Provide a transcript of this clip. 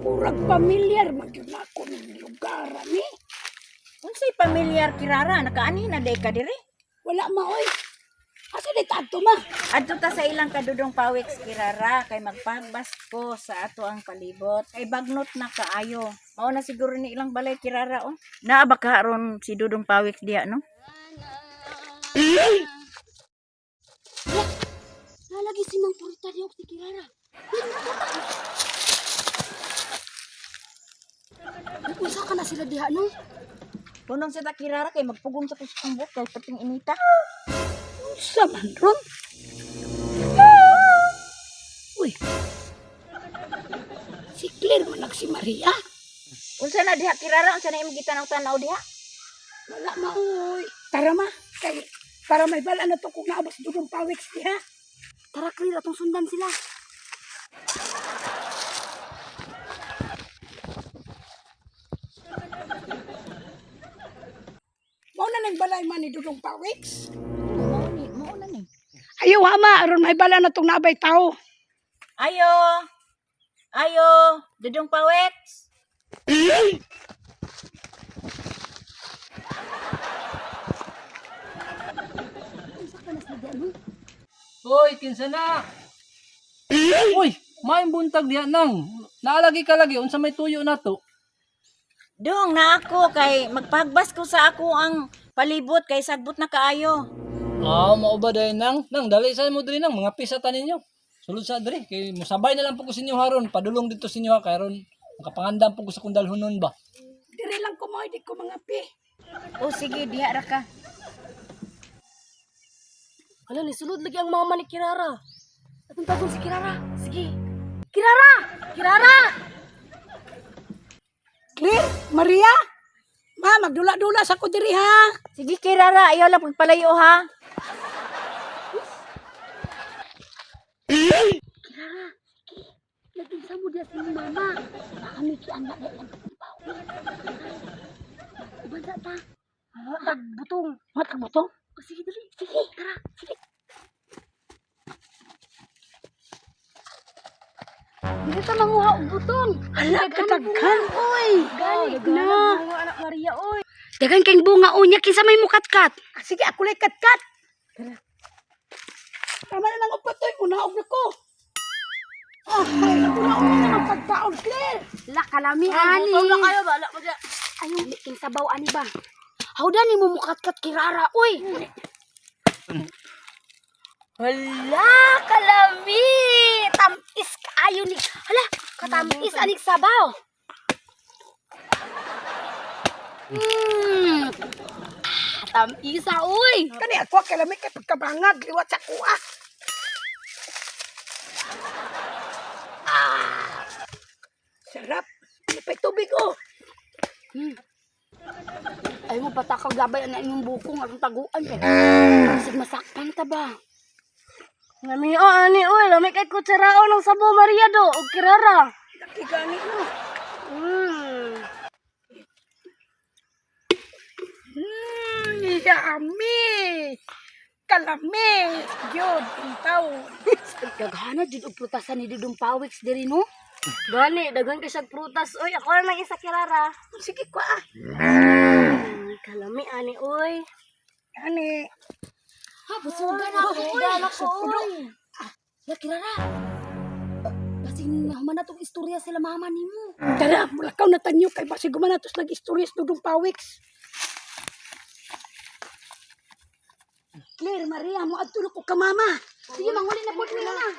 Murag pamilyar man gyud nako ning lugar ani. Unsay pamilyar, Kirara? Nakaanhi na day ka diri? Wala ma oy. Asa di ta adto ma? Adto ta sa ilang kadudong Pawiks, Kirara, kay magpagbas ko sa ato ang palibot. Kay bagnot na kaayo. Mao na siguro ni ilang balay, Kirara, oh. Naa ba ka ron si Dudong Pawiks diya, no? Nalagi si Mang Purita diok si Kirara. Unsa ka na sila diha no? Punong sa ta, Kirara, kay magpugong sa kusang buhok kay pating inita. Unsa man ron? Uy. Si Claire man nag si Maria. Unsa na diha, Kirara? Unsa na imong gitanaw-tanaw diha? Wala ma oy. Tara ma kay para may bala na to kung naabot si Dudong Pawiks diha. Tara Claire, atong sundan sila. Mao na nang balay man ni Dudong Pawiks. Mao ni, mao na ni. Ayaw ha ma, aron may bala na tong naabay tao. Ayo. Ayo, Dudong Pawiks. Unsa ka na sila diha no? Hoy, kinsa na? Uy, maayong buntag diha nang. Naalagi ka lagi unsa may tuyo nato. Dong, na ako kay magpagbas ko sa ako ang palibot kay sagbot na kaayo. Ah, mao ba dahil nang? Nang dali sa mo diri nang mga pisa ta ninyo. Sulod sa diri kay mosabay na lang po ko sa inyo haron, padulong dito sa inyo ha kay aron makapangandam po ko sa kung dalhonon ba. Dire lang ko mo, di ko mga pi. O sige, diha ra ka. Hala, nisulod lagi ang mama ni Kirara. Atong tagon si Kirara. Sige. Kirara! Kirara! Claire, Maria, ma, magdula-dula sa ko diri ha. Sige, Kirara, ayaw lang pagpalayo ha. Kirara, sige. Nag-insa mo diha si mama. Baka may kianak na ilang pawi. Uban sa ta. Tagbutong. Matagbutong. O sige, dali. Sige, tara. Sige. Dili ta manguha og butong. Hala, kadaghan, oy. Gani na. bunga anak Maria oy. Daghan kay bunga unya kinsa may mukatkat. Ah, sige, ako lay katkat. Tama na nang upat, oy. Munaog na ko. Ah, ay, munaog na ng pagkaon, Claire. La kalami ani. Gutom na kayo ba? Ala ko dyan. Ayaw king sabaw ani ba? Hawda ni mo mukatkat kirara oy. Hala kalami. Tamis kaayo ni. Hala, katamis anig sabaw. Tamisa oy. Kani ako, kalami kay pagkabangag, liwat sa kuha. Ah, sarap. Ano pa'y tubig, oh. Ay mo patakag gabay ana inyong bukong atong taguan kay. Sig masakpan ta ba? Lami o, ani oy. Lami kay kutsaraon ng sabo Maria do. Og kirara. Laki gani, no. Yummy! Kalami! Yun, in taon. Daghana jud og prutasan ni Dudong Pawiks diri no. Gani, daghan kay siyag prutas oy. Ako na lang isa kirara. Sige ko ah. Kalami ani oy. Ani. Ha, busugan ako. Busugan ako, oy. La kirara. Basing nahuman na tong istorya sila mama nimo. Tara, mulakaw na tanyo kay basig gumana tos lagi istorya sa Dudong Pawiks. Claire, Maria, mo adto na ko ka mama. Sige, manguli na po nila.